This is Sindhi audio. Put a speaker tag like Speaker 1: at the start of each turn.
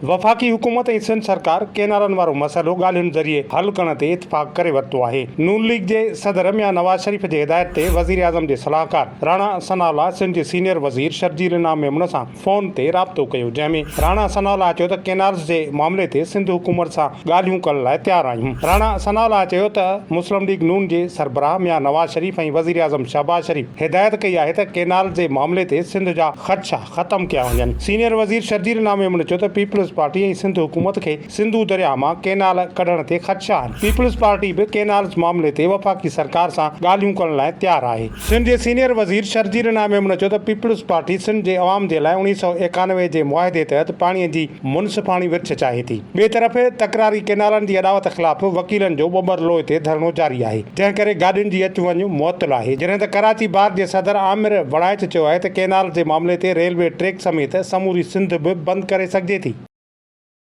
Speaker 1: وفاقي حڪومت ۽ سنڌ سرڪار ڪينالن وارو مسئلو ڳالهين ذريعي حل ڪرڻ تي اتفاق ڪري ورتو آهي. نون ليگ جي صدر ميان نواز شريف جي هدايت تي وزيراعظم جي صلاحڪار راڻا ثناء الله سنڌ جي سينيئر وزير شرجيل انعام ميمڻ سان فون تي رابطو ڪيو جنهن ۾ راڻا ثناء الله چيو ته ڪينالز جي معاملي تي سنڌ حڪومت سان ڳالهيون ڪرڻ لاء تيار آهيون. راڻا ثناء الله چيو ته مسلم ليگ نون جي سربراهه ميان نواز شريف ۽ وزيراعظم شهباز شريف هدايت ڪئي آهي ته ڪينالز جي معاملي تي سنڌ جا خدشا ختم ڪيا وڃن. سينيئر وزير شرجيل انعام ميمڻ چيو ته پيپلز پارٽي ۽ سنڌ حڪومت کي سنڌو درياهه مان ڪينال ڪڍڻ تي خدشا آهن، پيپلز پارٽي به ڪينالز معاملي تي وفاقي سرڪار سان ڳالهيون ڪرڻ لاء تيار آهي. سنڌ جي سينيئر وزير شرجيل انعام ميمڻ چيو ته پيپلز پارٽي سنڌ جي عوام جي لاء 1991 جي معاهدي تحت پاڻي جي منصفاڻي ورڇ چاهي ٿي. ٻئي طرف تڪراري ڪينالن جي اڏاوت خلاف وڪيلن جو ٻٻرلوء تي ڌرڻو جاري آهي، جنهن ڪري گاڏين جي اچ وڃ معطل آهي، جڏهن ته ڪراچي بار جي صدر عامر وڙائچ چيو آهي ته ڪينال جي معاملي تي ريلوي ٽريڪ سميت سموري سنڌ به بند ڪري سگهجي ٿي.